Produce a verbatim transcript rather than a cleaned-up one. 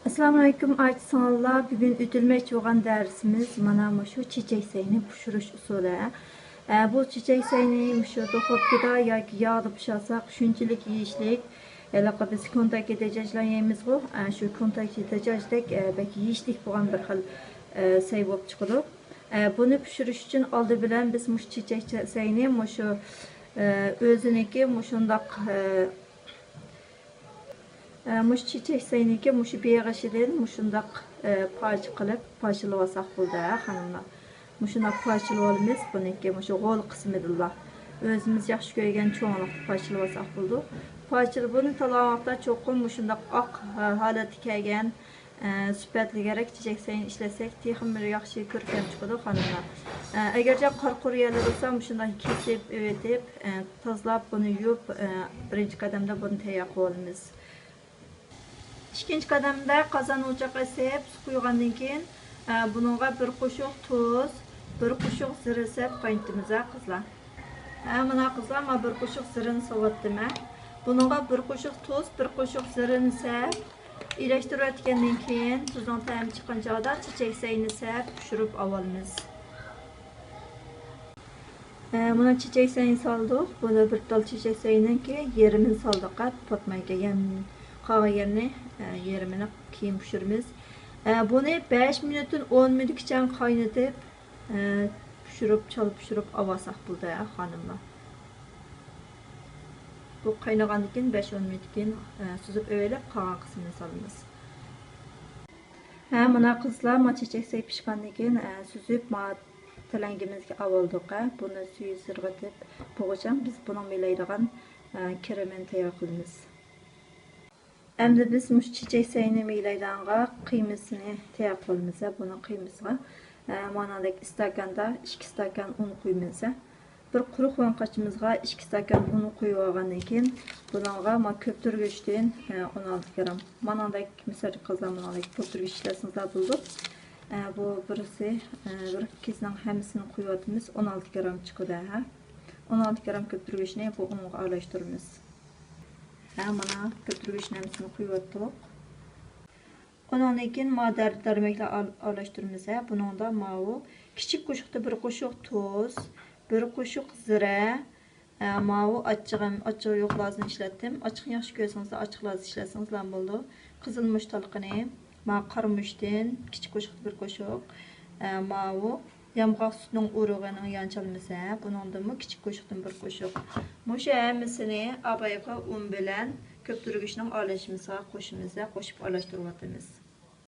ئەسسالامۇئەلەيكۇم، ئاچا سىڭىللار. بۈگۈن ئۆتۈلمەكچى بولغان دەرسىمىز مانا مۇشۇ چېچەك سەينى پىشۇرۇش ئۇسۇلى. ئە، بۇ چېچەك سەينى مۇشۇ دۇخوپكىدا ياكى ياغدا پىشۇرساق شۇنچىلىك يېيىشلىك. ھېلىقى بىز كونتاكى دېجاجلار يەيمىزغۇ، ئە، شۇ كونتاكى دېجاجدەك، ئە، بەك يېيىشلىك بولغان بىر خىل، ئە، سەي بولۇپ چىقىدۇ. ئە، بۇنى پىشۇرۇش ئۈچۈن ئالدى بىلەن بىز مۇشۇ چېچەك سەينى مۇشۇ، ئە، ئۆزىنىڭكى مۇشۇنداق، ئە، ئە، مۇشۇ چېچەك سەينىكى مۇشۇ بېغىشىدىن مۇشۇنداق، ئە، پارچە قىلىپ پارچىلىۋالساق بولىدۇ، ھە، خانىملار. مۇشۇنداق پارچىلىۋالىمىز بۇنىڭكى مۇشۇ غول قىسمىدىنلا. ئۆزىمىز ياخشى كۆرگەن چوڭلۇقتا پارچىلىۋالساق بولىدۇ. پارچىلىپ بۇنى تاللىغان ۋاقىتتا چوقۇم مۇشۇنداق ئاق، ئە، ھالەتكە كەلگەن، ئە، سۈپەتلىكرەك چېچەك سەينى ئىشلەتسەك تېخىمۇ بىر ياخشى كۆركەم چىقىدۇ، خانىملار. ئە، ئەگەرچە قارا قۇرۇ يەرلەر بولسا مۇشۇنداق كېسىپ ئېۋېتىپ، ئە، تازىلاپ، بۇنى يۇيۇپ، ئە، بىرىنچى قەدەمدە بۇنى تەييار قىلىۋالىمىز. ئىككىنچى قەدەمدە قازان ئوچاققا ئېسىپ، سۇ قۇيغاندىن كېيىن، ئە، بۇنىڭغا بىر قوشۇق تۇز، بىر قوشۇق زىرە سەپ قاينىتىمىز، ھە، قىزلار. ھە، مانا قىزلار، مانا بىر قوشۇق زىرىنى سېلىۋاتىمەن. بۇنىڭغا بىر قوشۇق تۇز، بىر قوشۇق زىرىنى سەپ، ئىلەشتۈرۈۋەتكەندىن كېيىن، تۇزنىڭ تەمى چىققان چاغدا چېچەك سەينى سەپ پىشۇرۇپ ئاۋالىمىز. ئە، مانا چېچەك سەينى سالدۇق. بۇنى بىر تال چېچەك سەينىڭكى يېرىمىنى سالدۇق، پاتمايكەن. يەم-، قالغان يەرنى، ئە، يېرىمىنى كېيىن پىشۇرىمىز. ئە، بۇنى بەش مىنۇتتىن ئون مىنۇتقىچە قاينىتىپ، ئە، پىشۇرۇپ، چالا پىشۇرۇپ ئاۋالساق بولىدۇ، ئە، خانىملار. بۇ قاينىغاندىن كېيىن بەش ئون مىنۇتتىن كېيىن، ئە، سۈزۈپ ئېلىپ، قالغان قىسمىنى سالىمىز. ھە، مانا قىزلار، ما چېچەك سەي پىشقاندىن كېيىن، ئە، سۈزۈپ، ما تەلەڭگىمىزگە ئاۋالدۇق، ھە. بۇنى سۈيى سىرغىتىپ بولغۇچە بىز بۇنىڭ مىلايدىغان، ئە، كىرىمىنى تەييار قىلىمىز. ئەمدى بىز مۇشۇ چېچەك سەينى مىلايدىغانغا قىيمىسىنى تەييار قىلىمىز، ھە. بۇنىڭ قىيمىسىغا، ئە، مانادەك ئىستاكاندا ئىككى ئىستاكان ئۇن قۇيىمىز، ھە. بىر قۇرۇق ياڭاقچىمىزغا ئىككى ئىستاكان ئۇن قۇيۇۋالغاندىن كېيىن، بۇنىڭغا ما كۆپتۈرگۈچتىن، ئە، ئون ئالتە گرام. مانىڭدەك مىسالغا قىزلار، مانىڭدەك كۆپتۈرگۈچ ئىشلەتسىڭىزلەر بولىدۇ. ئە، بۇ بىرسى، ئە، بىر كېسىنىڭ ھەممىسىنى قۇيۇۋاتىمىز، ئون ئالتە گرام چىقىدۇ، ھە. ئون ئالتە گرام كۆپتۈرگۈچنى بۇ ئۇنغا ئارىلاشتۇرىمىز. ھە، مانا كۆپتۈرگۈچنىڭ ھەممىسىنى قۇيۇۋاتتۇق. ئۇنىڭدىن كېيىن ما دەرد دەرمەكلەر ئار-، ئارىلاشتۇرىمىز، ھە. بۇنىڭدا ماۋۇ كىچىك قوشۇقتا بىر قوشۇق تۇز، بىر قوشۇق زىرە، ئە، ماۋۇ ئاچچىقىم، ئاچچىقى يوق لازىنى ئىشلەتتىم. ئاچچىقنى ياخشى كۆرسىڭىزلەر، ئاچچىق لازىنى ئىشلەتسىڭىزلەر بولىدۇ. قىزىلمۇچ تالقىنى، ما قارىمۇچتىن كىچىك قوشۇق بىر قوشۇق، ئە، ماۋۇ يامغاق سۈتىنىڭ ئۇرۇغىنىڭ يانچالمىسى، بۇنىڭدىنمۇ كىچىك قوشۇقتىن بىر قوشۇق. مۇشۇ ھەممىسىنى ئاۋايغا ئۇن بىلەن كۆپتۈرگۈچنىڭ ئارىلاشمىسىغا قوشىمىز، قوشۇپ ئارىلاشتۇرۇۋاتىمىز.